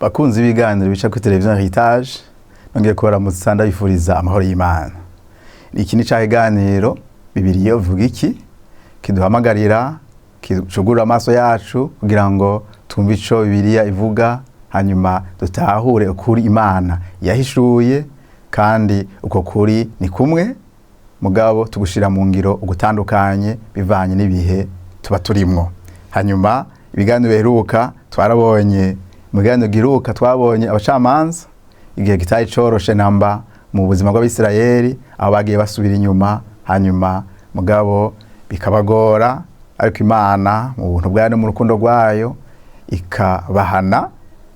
Bakunzi b'ibiganiro bica kuri televiziyo Heritage, nongeye kubaramutsa, ndabifuriza amahoro y'Imana. Iki ni ca kiganiro Bibiliya ivuga iki, kiduhamagarira kicugurura amaso yacu kugira ngo twumve ico Bibiliya ivuga, hanyuma dutahure ukuri Imana yahishuye. Kandi uko kuri ni kumwe, mugabo tugushira mu ngiro ugutandukanye bivanye n'ibihe tuba turimwo. Hanyuma ibiganiro biheruka twarabonye, mu biganiro giheruka twabonye abacamanza, igihe kitari coroshe namba mu buzima bw'Abisirayeli, aho bagiye basubira inyuma, hanyuma mugabo bikabagora, ariko Imana mu buntu bwayo no mu rukundo rwayo ikabahana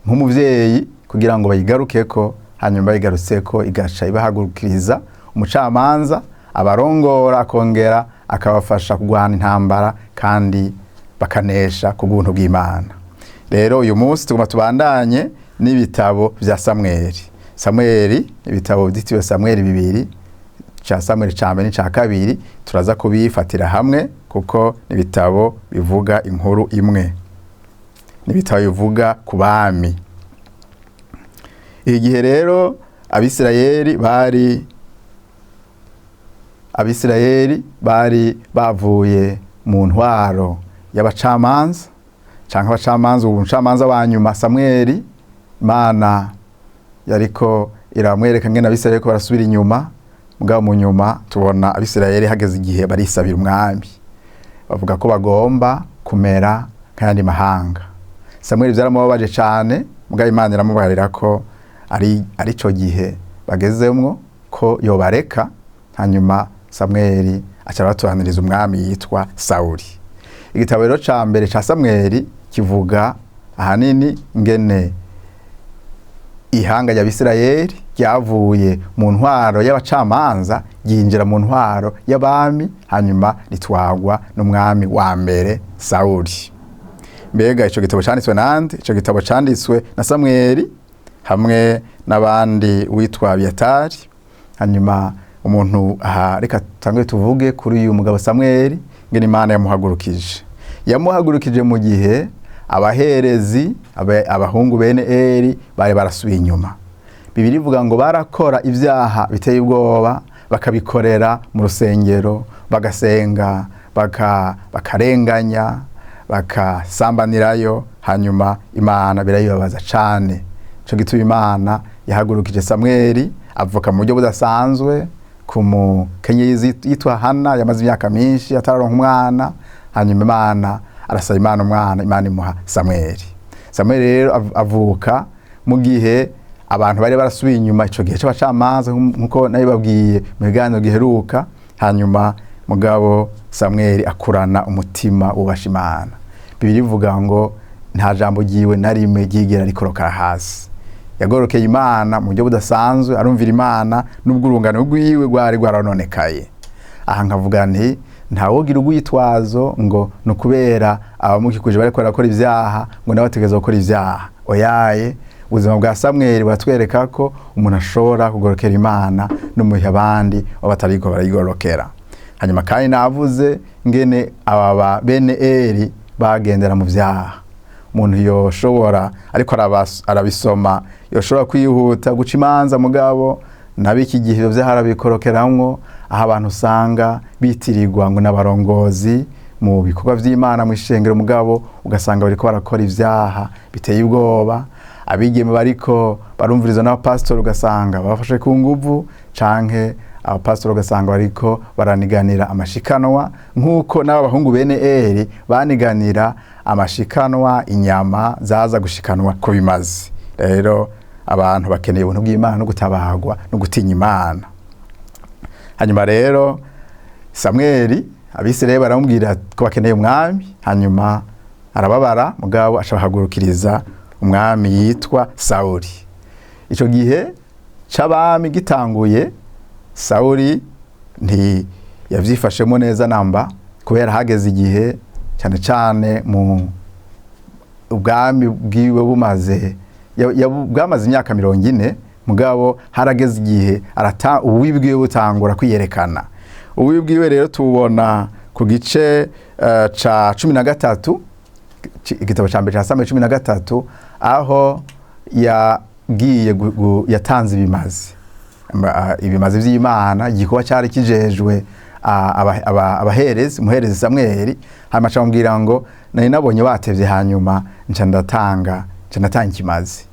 nk'umuvyeyi kugira ngo bayigarukeko. Hanyuma bayigarutseko, igaca ibahagurukiriza umucamanza abarongora, akongera akabafasha kurwana intambara kandi bakanesha ku bw'ubuntu bw'Imana. Rero uyu munsi tuguma tubandanye n'ibitabo vya Samweli. Samweli, ibitabo vyitiriwe Samweli bibiri, ca Samweli ca mbere n'ica kabiri, turaza kubifatira hamwe kuko n'ibitabo bivuga inkuru imwe, n'ibitabo bivuga ku bami. Igihe rero Abisirayeli bari bavuye mu ntwaro y'abacamanza canke abacamanza, ubu umucamanza wa nyuma Samweli, Imana yariko iramwereka ngene Abisirayeli ko barasubira inyuma. Mugabo mu nyuma tubona Abisirayeli hageze igihe barisabira umwami, bavuga ko bagomba kumera nk'ayandi mahanga. Samweli vyaramubabaje cane, mugabo Imana iramubarira ko ari arico gihe bagezemwo, ko yobareka. Hanyuma Samweli aca arabatoraniriza umwami yitwa Sawuli. Igitabo rero ca mbere ca Samweli kivuga ahanini ngene ihanga ry'Abisirayeli ryavuye mu ntwaro y'abacamanza ryinjira mu ntwaro y'abami, hanyuma ritwagwa n'umwami wa mbere Sawuli. Mbega ico gitabo canditswe nande? Ico gitabo canditswe na Samweli hamwe n'abandi witwa Abiyatari. Hanyuma umuntu aha, reka tangwe tuvuge kuri uyu mugabo Samweli, ngene Imana yamuhagurukije. Yamuhagurukije mu gihe abaherezi, abahungu bene Eri, bari barasubiye inyuma. Bibiliya ivuga ngo barakora ibyaha biteye ubwoba, bakabikorera mu rusengero, bagasenga, bakarenganya, bakasambanirayo. Hanyuma Imana birayibabaza cane. Ico gituma Imana yahagurukije Samweli, avuka mu buryo budasanzwe ku mukenyezi yitwa Hana, yamaze imyaka myinshi atararonka umwana. Hanyuma Imana arasaba Imana umwana, Imana imuha Samweli. Samweli rero avuka mu gihe abantu bari barasubiye inyuma, ico gihe c'abacamanza, nkuko nabibabwiye mu biganiro giheruka. Hanyuma mugabo Samweli akurana umutima wubasha Imana. Bibiliya ivuga ngo nta jambo ryiwe na rimwe ryigera rikorokara hasi. Yagorokeye Imana mu buryo budasanzwe, arumvira Imana nubwo urungano rwiwe rwari rwarononekaye. Aha nkavuga nti ntawogira urwitwazo ngo ni ukubera abamukikuje bariko barakora ivyaha ngo nawe ategerezwa gukora ivyaha. Oyaye, ubuzima bwa Samweli buratwereka ko umuntu ashobora kugorokera Imana no mu gihe abandi baba batariko barayigorokera. Hanyuma kandi navuze ngene aba bene Eri bagendera mu vyaha. Umuntu yoshobora ariko arabisoma, yoshobora kwihuta guca imanza, mugabo nabiki gihe ivyo vyaha arabikorokeramwo, aho abantu usanga bitirirwa ngo n'abarongozi mu bikorwa vy'Imana mu ishengero, mugabo ugasanga bariko barakora ivyaha biteye ubwoba. Abigeme bariko barumvirizwa n'abapasitori, ugasanga babafashe ku nguvu, canke abapasitori ugasanga bariko baraniganira amashikanwa, nk'uko n'aba bahungu bene Eri baniganira amashikanwa, inyama zaza gushikanwa ku bimazi. Rero abantu bakeneye ubuntu bw'Imana no gutabagwa no gutinya Imana. Hanyuma rero Samweli, Abisirayeli baramubwira ko bakeneye umwami, hanyuma arababara, mugabo aca abahagurukiriza umwami yitwa Sawuli. Ico gihe c'abami gitanguye, Sawuli ntiyavyifashemo neza namba, kubera hageze igihe, cyane cyane mu ubwami bwiwe bumaze bwamaze imyaka 40, mugabo harageze igihe arata ububi bwiwe butangura kwiyerekana. Ububi bwiwe rero tubona ku gice ca 13, igitabo ca mbere ca Samweli 13, aho Yagiye yatanze ibimazi, ibimazi vy'Imana, igikorwa cyari kijejwe abaherezi, umuherezi Samweli. Hanyuma aca amubwira ngo nari nabonye batevye, hanyuma nca ndatanga ikimazi.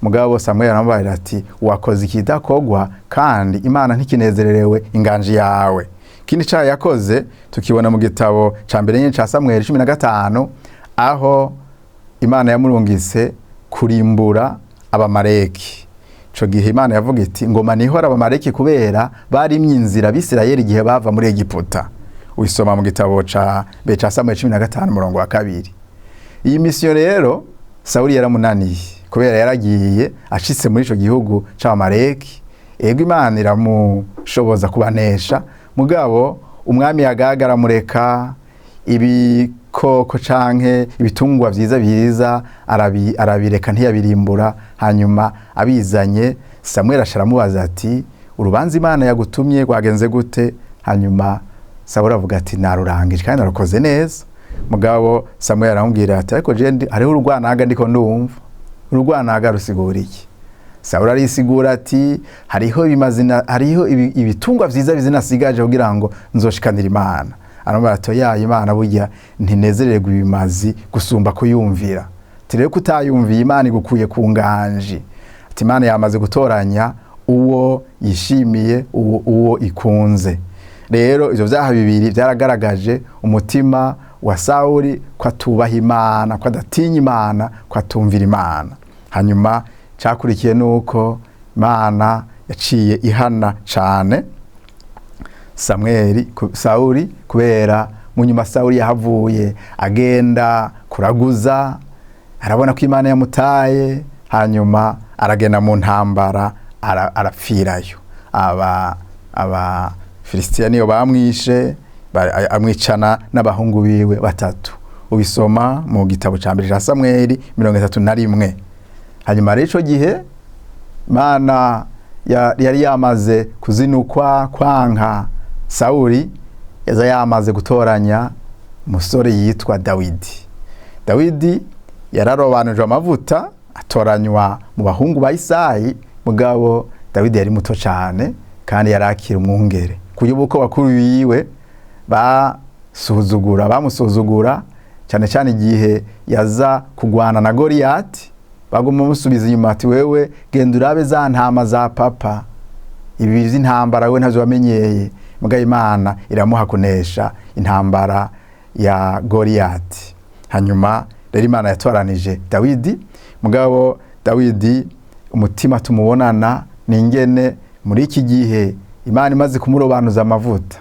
Mugabo Samweli aramubwira ati wakoze ikidakogwa, kandi Imana ntikinezererewe inganji yawe. Ikindi caha yakoze tukibona mu gitabo ca mbere nyene ca Samweli 15, aho Imana yamurungitse kurimbura Abamareki. Ico gihe Imana yavuga iti ngoma nihora Abamareki kubera barimye inzira Abisirayeli igihe bava muri Egiputa. Wisoma mu gitabo ca mbere ca Samweli 15, umurongo wa 2. Iyi misiyo rero Sawuli yaramunaniye, kubera yaragiye ashitse muri ico gihugu c'Abamareki. Ego, Imana iramushoboza kubanesha, mugabo umwami Agaga aramureka ibikoko canke ibitungwa vyiza biza arabireka, ntiyabirimbura. Hanyuma abizanye, Samweli asharamubaza ati urubanza Imana yagutumye rwagenze gute? Hanyuma Sawuli avuga ati narurangije kandi narukoze neza. Mugabo Samweli aramubwira ati ariko je hariho urugwanaga ndiko ndumva. Urugwanaga rusigura iki? Sawuli arisigura ati hariho ibimazina, hariho ibitungwa vyiza bizinasigaje kugira ngo nzoshikanire Imana. Aramubwira ati ya Imana burya ntinezererwa ibimazi gusumba kuyumvira. Ati rero kutayumviye, Imana igukuye ku nganji. Ati Imana yamaze gutoranya uwo yishimiye, uwo ikunze. Rero ivyo vyaha bibiri vyaragaragaje umutima wa Sawuli, ko atubaha Imana, ko adatinya Imana, ko atumvira Imana. Hanyuma cakurikiye nuko Imana yaciye ihana cane Samweli, Sawuli, kubera mu nyuma Sawuli yahavuye agenda kuraguza, arabona ko Imana yamutaye, hanyuma aragenda mu ntambara, arapfirayo. Aba Filisitiya niyo bamwishe, amwicana n'abahungu biwe batatu. Ubisoma mu gitabo ca mbere ca Samweli 31. Hanyuma rero ico gihe Imana yari yamaze kuzinukwa kwanka Sawuli, yaza yamaze gutoranya umusore yitwa Dawidi. Dawidi yararobanujwe amavuta, atoranywa mu bahungu ba Isayi. Mugabo Dawidi yari muto cyane kandi yari akiri umwungere, kuburyo bw'uko bakuru biwe bamusuzugura cyane cyane igihe yaza kugwana na Goliyati. Baguma bamusubiza inyuma ati wewe genda urabe za ntama za papa, ibi vy'intambara we ntavyo wamenyeye. Mugabo Imana iramuha kunesha intambara ya Goliyati. Hanyuma rero Imana yatoranije Dawidi. Mugabo Dawidi umutima tumubonana ni ingene muri iki gihe Imana imaze kumurobanuza amavuta,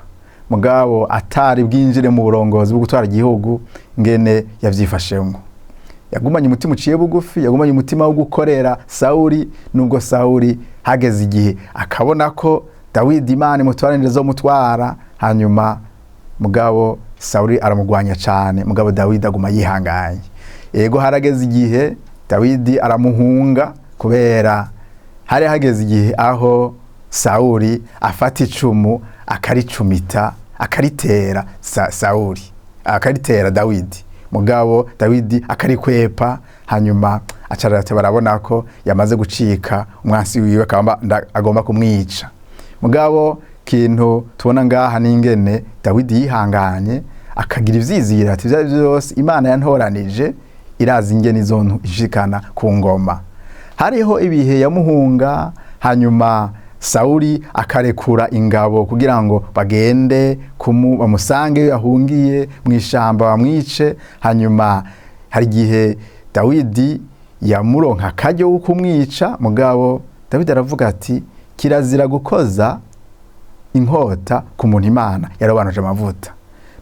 mugabo atari bwinjire mu burongozi bwo gutwara igihugu, ngene yavyifashemwo. Yagumanye umutima uciye bugufi, yagumanye umutima wo gukorera Sawuli, nubwo Sawuli hageze igihe akabona ko Dawidi Imana imutwaranije zo mutwara. Hanyuma mugabo Sawuli aramugwanya cyane, mugabo Dawidi aguma yihanganye. Yego, harageze igihe Dawidi aramuhunga, kubera hari hageze igihe aho Sawuli afata icumu akaricumita, akaritera Sawuli, akaritera Dawidi, mugabo Dawidi akarikwepa. Hanyuma acarate barabona ko yamaze gucika umwansi wiwe, akaba agomba kumwica. Mugabo kintu tubona ngaha n'ingene Dawidi yihanganye, akagira ivyizigiro ati ivyo byose Imana yantoranije, irazi ingene izontu ishikana ku ngoma. Hariho ibihe yamuhunga, hanyuma Sawuli akarekura ingabo kugira ngo bagende bamusange iyo yahungiye mu ishamba bamwice. Hanyuma hari igihe Dawidi yamuronka akaryo ko kumwica, mugabo Dawidi aravuga ati kirazira gukoza inkota ku muntu Imana yarobanuje amavuta.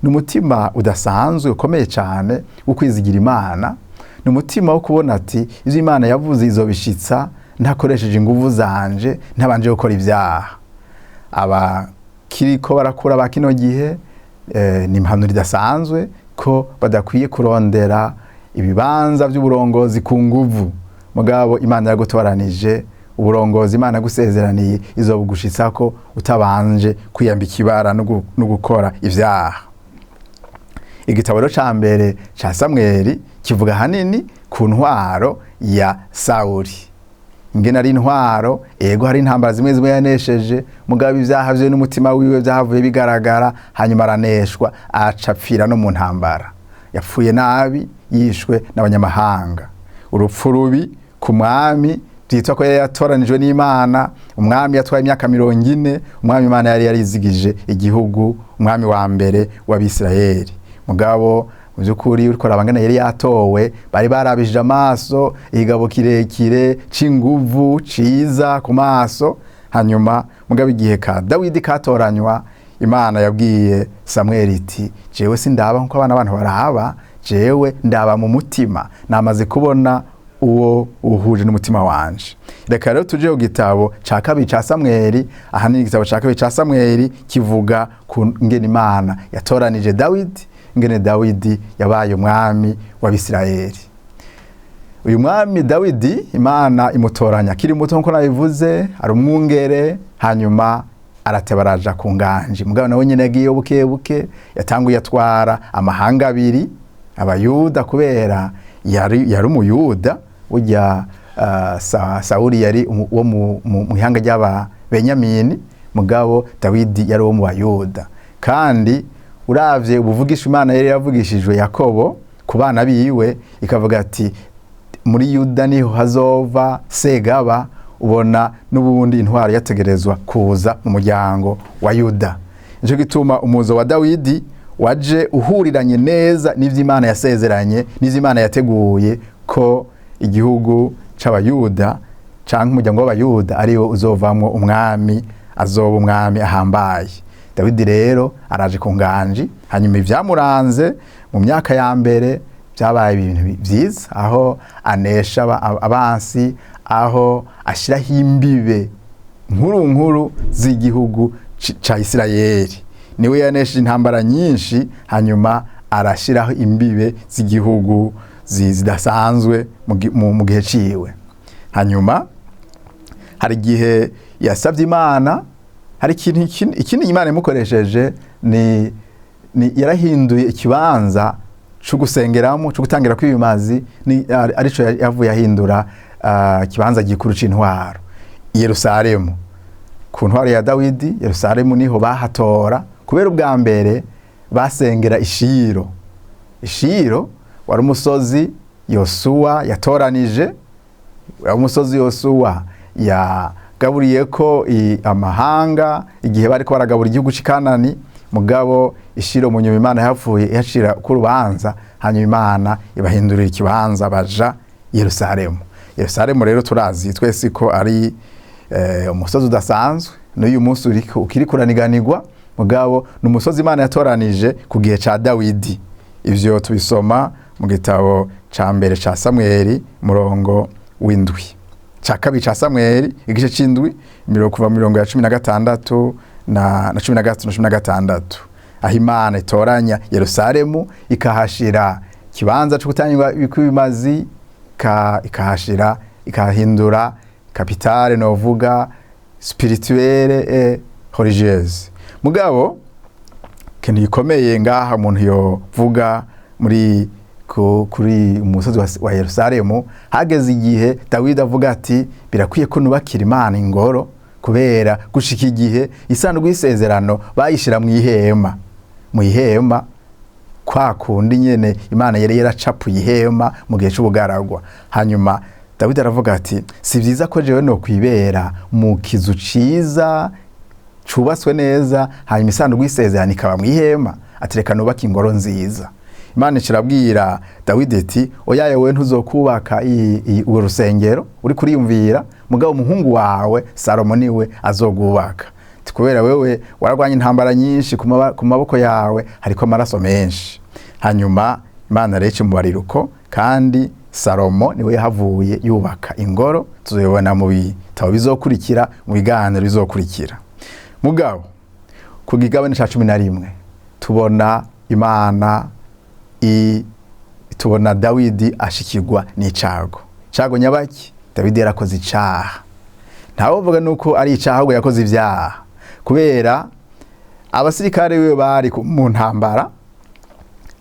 Ni umutima udasanzwe ukomeye cyane wo kwizigira Imana, ni umutima wo kubona ati ivyo Imana yavuze izobishitsa, ntakoresheje inguvu zanje, ntabanje gukora ibyaha. Abakiriko barakura ba kino gihe, ni impanuro idasanzwe ko badakwiye kurondera ibibanza by'uburongozi ku nguvu. Mugabo Imana yagutoranije, uburongozi Imana yagusezeraniye izobugushitsako utabanje kwiyambika ibara no gukora ivyaha. Igitabo rero ca mbere ca Samweli kivuga hanini ku ntwaro ya Sawuli. Ingene ari intwaro, ego hari intambara zimwe zimwe yanesheje, mugabo ibyaha vye n'umutima wiwe byahavuye bigaragara, hanyuma araneshwa, acapfira no mu ntambara. Yapfuye nabi, yishwe n'abanyamahanga. Urupfu rubi ku mwami byitwa ko yari yatoranijwe n'Imana, umwami yatwaye imyaka 40, umwami Imana yari yarizigije igihugu, umwami wa mbere w'Abisirayeli. Mugabo mu by'ukuri uriko urabangana yari yatowe, bari barabishije amaso igabo kirekire c'inguvu ciza ku maso. Hanyuma mugabo igihe ka Dawidi katoranywa, Imana yabwiye Samweli iti: "Jewe sindaba nkuko abana abantu baraba, jewe ndaba mu mutima, namaze kubona uwo uhuje n'umutima wanje." Reka rero tuje ku gitabo ca kabiri ca Samweli. Ahanini igitabo ca kabiri ca Samweli kivuga ku ngene Imana yatoranije Dawidi, ingene Dawidi yabaye umwami w'Abisirayeli. Uyu mwami Dawidi, Imana imutoranya akiri muto, nkuko nabivuze, ari umwungere, hanyuma arateba araja ku nganji. Mugabo nawe nyene yagiye buke buke, yatanguye atwara amahanga abiri, Abayuda, kubera yari Umuyuda. Burya Sawuli yari wo mu ihanga ry'aba Benyamini, mugabo Dawidi yari uwo mu Bayuda. Kandi uravye ubuvugisha Imana yari yavugishijwe Yakobo ku bana biwe, ikavuga ati: "Muri Yuda niho hazova segaba", ubona n'ubundi intwaro yategerezwa kuza mu muryango wa Yuda. Nico gituma umuzo wa Dawidi waje uhuriranye neza n'ivyo Imana yasezeranye, n'ivyo Imana yateguye, ko igihugu c'Abayuda canke umuryango w'Abayuda ariwo uzovamwo umwami, azoba umwami ahambaye. Dawidi rero araje ku nganji. Hanyuma ivyamuranze mu myaka ya mbere byabaye ibintu vyiza, aho anesha abansi, aho ashiraho imbibe nkuru nkuru z'igihugu ca Isirayeli. Niwe yanesheje intambara nyinshi, hanyuma arashiraho imbibe z'igihugu zidasanzwe mu gihe ciwe. Hanyuma hari igihe yasabye Imana, hari ikintu ikindi Imana imukoresheje, ni yarahinduye ikibanza co gusengeramo, co gutangira kw'ibimazi, ni arico yavuye ahindura ikibanza gikuru c'intwaro i Yerusalemu. Ku ntwaro ya Dawidi, Yerusalemu niho bahatora, kubera ubwa mbere basengera Ishiro. Ishiro wari umusozi Yosuwa yatoranije, wari umusozi Yosuwa yagaburiye ko amahanga igihe bariko baragabura igihugu c'i Kanani. Mugabo Ishiro mu nyuma Imana yapfuye ihacira ku rubanza, hanyuma Imana ibahindurira ikibanza, baja Yerusalemu. Yerusalemu rero turazi twese ko ari umusozi udasanzwe, n'uyu munsi ukiri kuraniganirwa, mugabo ni umusozi Imana yatoranije ku gihe ca Dawidi. Ivyo tubisoma mu gitabo ca mbere ca Samweli, murongo w'indwi, ca kabiri ca Samweli, igice c'indwi, imirongo kuva mu mirongo ya 16 na 13 na 16, aho Imana itoranya Yerusalemu, ikahashira ikibanza co gutangirwa kw'ibimazi, ikahashira, ikahindura capitale, novuga spirituelle et religieuse. Mugabo ikintu gikomeye ngaha umuntu yovuga muri kuri umusozi wa Yerusalemu, hageze igihe Dawidi avuga ati: "Birakwiye ko nubakira Imana ingoro", kubera gushika igihe isanduku y'isezerano bayishira mu ihema, mu ihema kwa kundi nyene Imana yari yaracapuye ihema mu gihe c'ubugaragwa. Hanyuma Dawidi aravuga ati: "Si vyiza ko jewe no kwibera mu kizu ciza cubatswe neza, hanyuma isanduku y'isezerano ikaba mu ihema." Ati: "Reka nubake ingoro nziza." Imana irabwira Dawidi iti: "Oya, wewe ntuzokubaka urwo rusengero uri kuriyumvira, mugabo umuhungu wawe Salomo niwe azogubaka." Ati: "Kubera wewe wararwanye intambara nyinshi, ku maboko yawe hariko amaraso menshi." Hanyuma Imana rero imubarira uko, kandi Salomo niwe yahavuye yubaka ingoro, tuzobibona mu bitabo bizokurikira, mu biganiro bizokurikira. Mugabo ku gigabane ca 11 tubona Imana tubona Dawidi ashikirwa n'icago. Icago nyabaki? Dawidi yarakoze icaha. Ntawovuga nuko ari icaha, ahubwo yakoze ivyaha, kubera abasirikare biwe bari mu ntambara.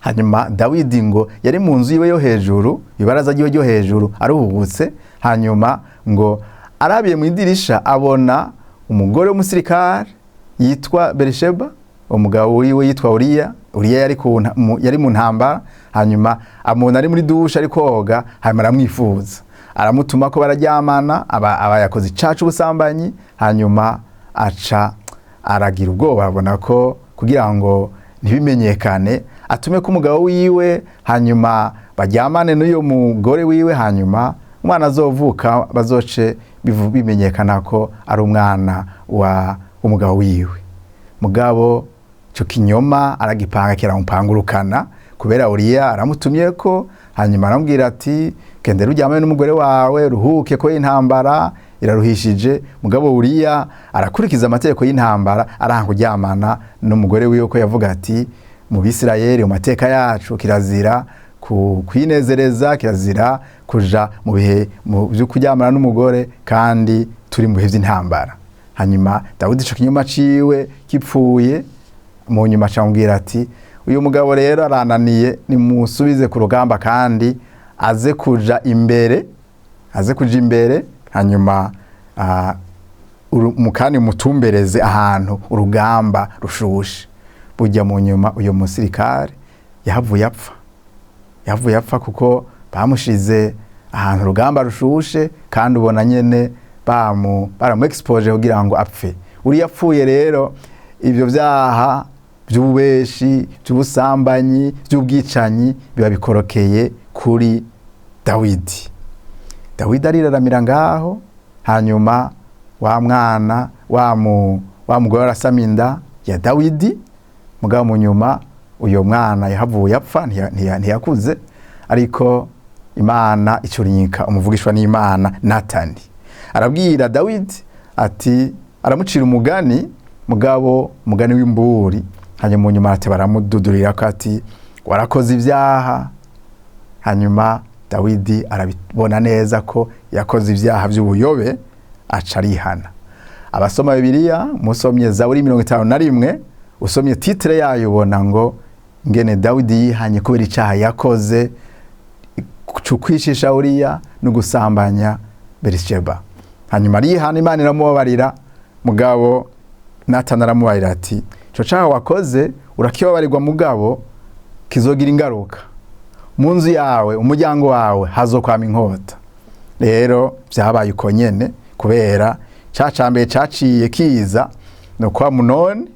Hanyuma Dawidi ngo yari mu nzu yiwe yo hejuru, ibaraza ryiwe ryo hejuru, aruhutse. Hanyuma ngo Arabiye mu idirisha abona umugore w'umusirikare yitwa Berisheba, umugabo wiwe yitwa Uriya. Uriya yari mu ntambara, hanyuma amubona ari muri dushe ari koga, hanyuma aramwifuza, aramutuma ko bararyamana, aba yakoze icaha c'ubusambanyi. Hanyuma aca aragira ubwoba, abona ko kugira ngo ntibimenyekane atume ko umugabo wiwe, hanyuma baryamane n'uyo mugore wiwe, hanyuma umwana azovuka bazoce bimenyekana ko ari umwana wa umugabo wiwe. Mugabo ico kinyoma aragipanga, kiramupangurukana, kubera Uriya aramutumye ko, hanyuma aramubwira ati: "Kendera uryamane n'umugore wawe ruhuke ko intambara iraruhishije." Mugabo Uriya arakurikiza amategeko y'intambara, aranga kuryamana n'umugore wiwe, ko yavuga ati: "Mu Bisirayeli, mu mateka yacu, kirazira kwinezereza, kirazira kuja mu bihe byo kuryamana n'umugore kandi turi mu bihe by'intambara." Hanyuma Dawidi ico kinyoma ciwe kipfuye, mu nyuma acamubwira ati: "Uyu mugabo rero arananiye, nimusubize ku rugamba kandi aze kuja imbere, aze kuja imbere, hanyuma mukandi mutumbereze ahantu urugamba rushushe." Burya mu nyuma uyu musirikare yahavuye apfa, yahavuye apfa kuko bamushize ahantu urugamba rushushe, kandi ubona nyene baramu expose kugira ngo apfe. Uriya apfuye rero, ibyo byaha by'ububeshi, by'ubusambanyi, by'ubwicanyi biba bikorokeye kuri Dawidi. Dawidi ariraramira ngaho. Hanyuma wa mwana wa mugore arasama inda ya Dawidi, mugabo mu nyuma uyo mwana yahavuye apfa, ntiyakuze. Ariko Imana icurinyika umuvugishwa n'Imana Natani, arabwira Dawidi ati, aramucira umugani, mugabo umugani w'imburi. Hanyuma mu nyuma ati baramududurira ko ati: "Warakoze ibyaha." Hanyuma Dawidi arabibona neza ko yakoze ibyaha by'ubuyobe, aca arihana. Abasoma Bibiliya, musomye Zaburi 51, usomye titre yayo, ubona ngo ngene Dawidi yihanye kubera icaha yakoze cukwishisha Uriya no gusambanya Berisheba. Hanyuma arihana, Imana iramubabarira. Mugabo Nathan aramubarira ati: "Ico caha wakoze urakibabarirwa, mugabo kizogira ingaruka mu nzu yawe, umuryango wawe hazokwama inkota." Rero vyabaye uko nyene, kubera ca cambere caciye kiza no kwa Munoni,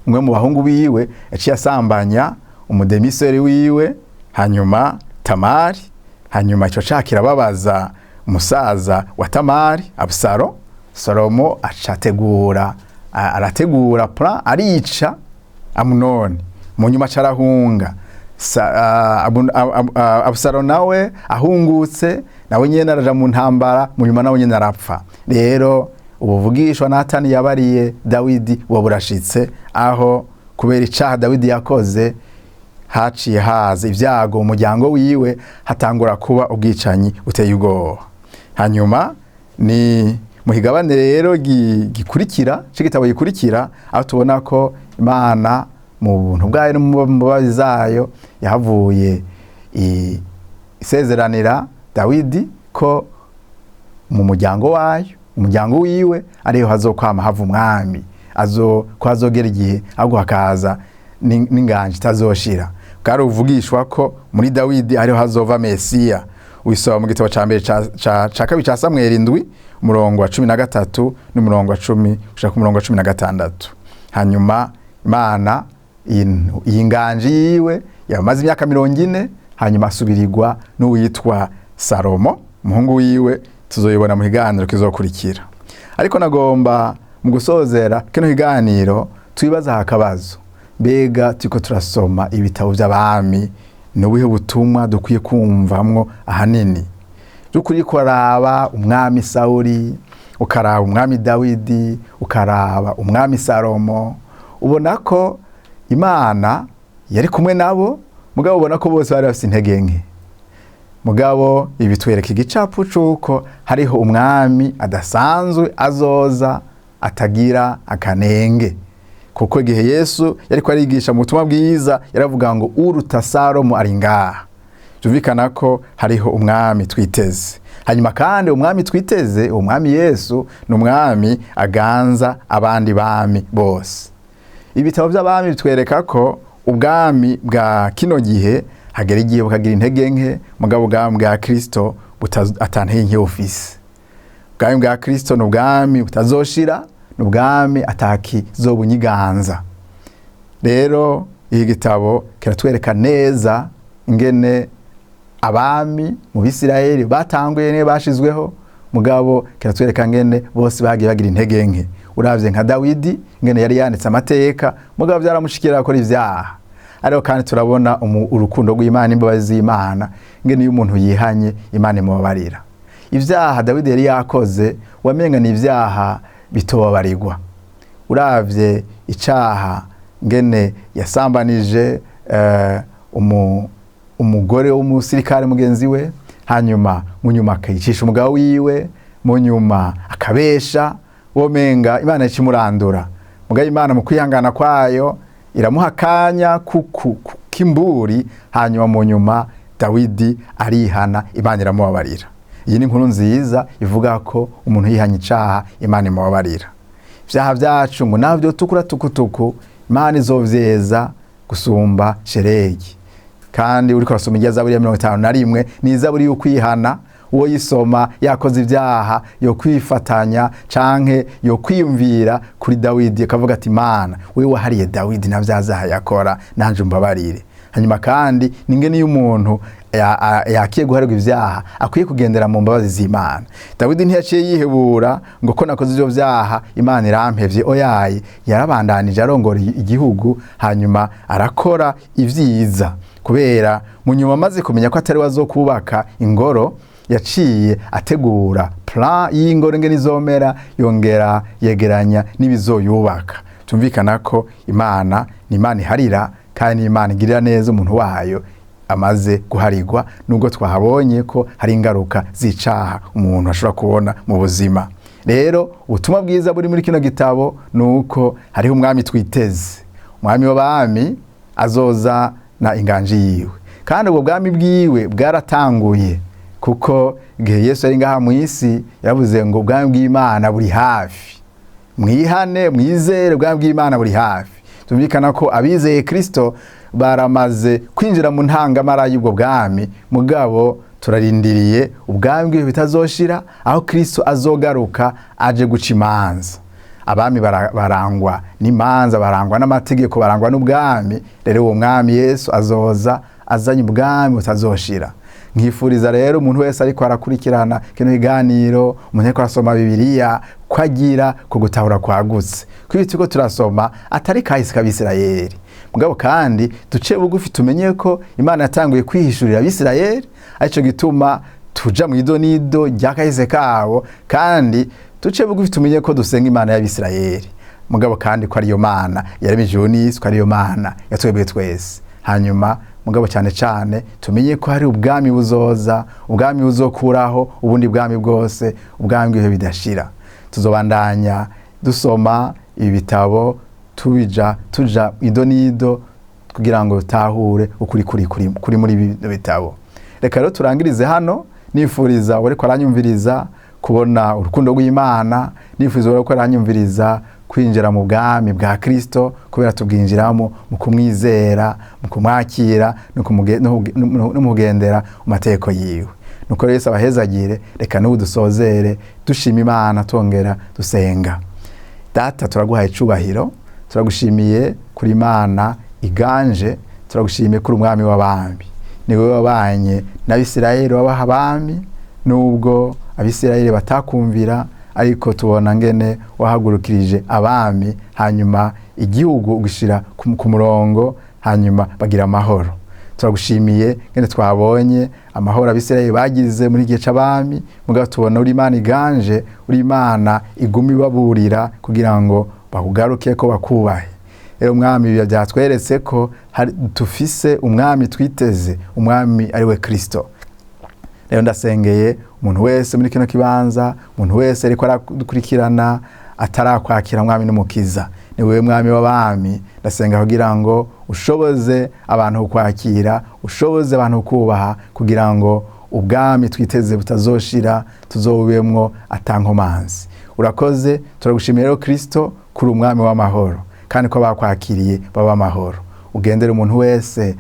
umwe mu bahungu biwe, yaciye asambanya umudemiseri wiwe, hanyuma Tamari. Hanyuma ico caha kirababaza umusaza wa Tamari, Abusalo. Salomo aca ategura, arategura plan, arica Amunoni, mu nyuma aca arahunga. Abusalo nawe ahungutse, nawe nyene araja mu ntambara, mu nyuma nawe nyene arapfa. Rero ubuvugishwa Natani yabariye Dawidi buba burashitse, aho kubera icaha Dawidi yakoze haciye haza ibyago mu muryango wiwe, hatangura kuba ubwicanyi buteye ubwoba. Hanyuma ni mu kigabane rero gikurikira c'igitabo gikurikira, aho tubona ko Imana mu buntu bwayo no mu mbabazi zayo yahavuye isezeranira Dawidi ko mu muryango wayo, umuryango wiwe, ariho hazokwama hava umwami, azo ko hazogera igihe ahubwo hakaza n'inganji itazoshira. Bwari uvugishwa ko muri Dawidi ariho hazova Mesiya. Wisoma mu gitabo ca mbere ca kabiri ca Samweli 7, umurongo wa 13 n'umurongo wa 10 gushika ku murongo wa 16. Hanyuma Imana iyi nganji yiwe yamaze imyaka 40, hanyuma asubirirwa n'uwitwa Salomo, umuhungu wiwe. Tuzoyibona mu kiganiro kizokurikira. Ariko nagomba mu gusozera kino kiganiro twibaza akabazo: mbega turiko turasoma ibitabo by'abami, ni ubuhe butumwa dukwiye kumvamwo ahanini? By'ukuri kuraba umwami Sawuli, ukaraba umwami Dawidi, ukaraba umwami Salomo, ubona ko Imana yari kumwe nabo, mugabo ubona ko bose bari bafite intege nke. Mugabo ibi bitwereka igicapu c'uko hariho umwami adasanzwe azoza atagira akanenge, kuko igihe Yesu yariko arigisha mu butumwa bwiza yaravuga ngo: "Uruta Salomo ari ngaha." Byumvikana ko hariho umwami twiteze. Hanyuma kandi umwami twiteze, umwami Yesu, ni umwami aganza abandi bami bose. Ibitabo by'abami bitwereka ko ubwami bwa kino gihe hagera igihe bukagira intege nke, mugabo ubwami bwa Kristo atantege nke bufise. Ubwami bwa Kristo ni ubwami butazoshira, ni ubwami atakizobunyiganza. Rero iki gitabo kiratwereka neza ingene abami mu Bisirayeli batanguye ne bashizweho, mugabo kiratwereka ngene bose bagiye bagira intege nke. Uravye nka Dawidi ngene yari yanditse amateka, mugabo byaramushikira akora ivyaha. Ariko kandi turabona urukundo rw'Imana, imbabazi z'Imana, ngene iyo umuntu yihanye Imana imubabarira. Ivyaha Dawidi yari yakoze wamenga ni ivyaha bitobabarirwa. Uravye icaha ngene yasambanije umugore w'umusirikare mugenzi we, hanyuma munyuma akayicisha umugabo wiwe, munyuma akabesha, womenga Imana ikimurandura. Mugabo Imana mu kwihangana kwayo iramuha akanya k'imburi, hanyuma munyuma Dawidi arihana, Imana iramubabarira. Iyi ni inkuru nziza ivuga ko umuntu yihanye icaha Imana imubabarira. Ivyaha vyacu ngo navyo tukura tukutuku, Imana izovyeza gusumba sheregi. Kandi uriko urasoma irya Zaburi ya 51, ni izaburi y'ukwihana. Uwo yisoma yakoze ivyaha yo kwifatanya canke yo kwiyumvira kuri Dawidi, akavuga ati Imana wewe wahariye Dawidi na vyazaha yakora, nanje umbabarire. Hanyuma kandi ninge niyo umuntu yakiye guharirwa ivyaha akwiye kugendera mu mbabazi z'Imana. Dawidi ntiyaciye yihebura ngo ko nakoze ivyo vyaha Imana irampevye, oyaye, yarabandanije arongora igihugu, hanyuma arakora ivyiza. Kubera mu nyuma amaze kumenya ko atari wazokubaka ingoro, yaciye ategura plan y'ingoro ingene izomera, yongera yegeranya n'ibizoyubaka. Tumvikana ko Imana ni Imana iharira, kandi Imana igirira neza umuntu wayo amaze guharigwa, nubwo twahabonye ko hari ingaruka z'icaha umuntu ashobora kubona mu buzima. Rero ubutumwa bwiza buri muri kino gitabo nuko hariho umwami twiteze, umwami w'abami azoza na inganji yiwe. Kandi ubwo bwami bwiwe bwaratanguye, kuko igihe Yesu ari ngaha mu isi yavuze ngo ubwami bw'Imana buri hafi, mwihane mwizere, ubwami bw'Imana buri hafi. Tumvikana ko abizeye Kristo baramaze kwinjira mu ntangamara y'ubwo bwami, mugabo turarindiriye ubwami bw'ibihe bitazoshira, aho Kristo azogaruka aje guca imanza. Abami barangwa n'imanza, barangwa n'amategeko, barangwa n'ubwami. Rero uwo mwami Yesu azoza azanye ubwami butazoshira. Nkifuriza rero umuntu wese ariko arakurikirana kino kiganiro, umuntu ariko arasoma Bibiliya, ko agira ku gutahura kwagutse, ko ibi turiko turasoma atari kahise k'Abisirayeli. Mugabo kandi duce bugufi tumenye ko Imana yatanguye kwihishurira Abisirayeli, arico gituma tuja mu idonido rya kahise kabo, kandi duce bugufi tumenye ko dusenga Imana y'Abisirayeli. Mugabo kandi ko ariyo Mana yaremye ijuru n'isi, ko ariyo Mana yatwebwe twese. Hanyuma mugabo cyane cyane tumenye ko hari ubwami buzoza, ubwami buzokuraho ubundi bwami bwose, ubwami bw'ibihe bidashira. Tuzobandanya dusoma ibi bitabo tubija tuja idonido kugira ngo tahure ukuri kuri kuri kuri muri ibi bitabo. Reka rero turangirize hano, nifuriza uriko aranyumviriza kubona urukundo rw'Imana, nifuriza uriko aranyumviriza kwinjira mu bwami bwa Kristo, kubera tubwinjiramo mu kumwizera, mu kumwakira no kumugendera mu mateko yiwe. Nuko Yesu abahezagire. Reka n'ubu dusozere dushima Imana, tongera dusenga. Data, turaguhaye icubahiro, turagushimiye kuri Imana iganje, turagushimiye kuri umwami w'abami. Ni wowe wabanye n'Abisirayeli wabaha abami, nubwo Abisirayeli batakumvira, ariko tubona ngene wahagurukirije abami, hanyuma igihugu ugishira ku murongo, hanyuma bagira amahoro. Turagushimiye ngene twabonye amahoro Abisirayeli bagize muri gihe c'abami, mugabo tubona uri Imana iganje, uri Imana iguma ibaburira kugira ngo bakugaruke ko bakubahe. Rero umwami ibi byatweretse ko tufise umwami twiteze, umwami ari we Kristo. Rero ndasengeye umuntu wese muri kino kibanza, umuntu wese ariko aradukurikirana atarakwakira mwami n'umukiza, ni wewe mwami w'abami. Ndasenga kugira ngo ushoboze abantu kwakira, ushoboze abantu kubaha, kugira ngo Ubwami twiteze butazoshira tuzobubemwo atankomanzi. Urakoze, turagushimiye rero Kristo kuri umwami w'amahoro, kandi ko bakwakiriye baba amahoro. Ugendere umuntu wese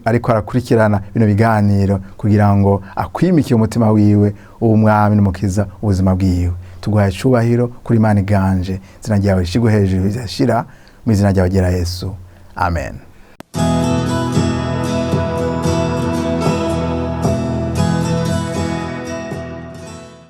ariko arakurikirana bino biganiro kugira ngo akwimikiye umutima wiwe, uw'umwami n'umukiza ubuzima bwiwe. Tuguhaye icubahiro kuri Imana iganje, izina ryawe rishigwe hejuru rizashira, mu izina ryawe ryera Yesu, amen.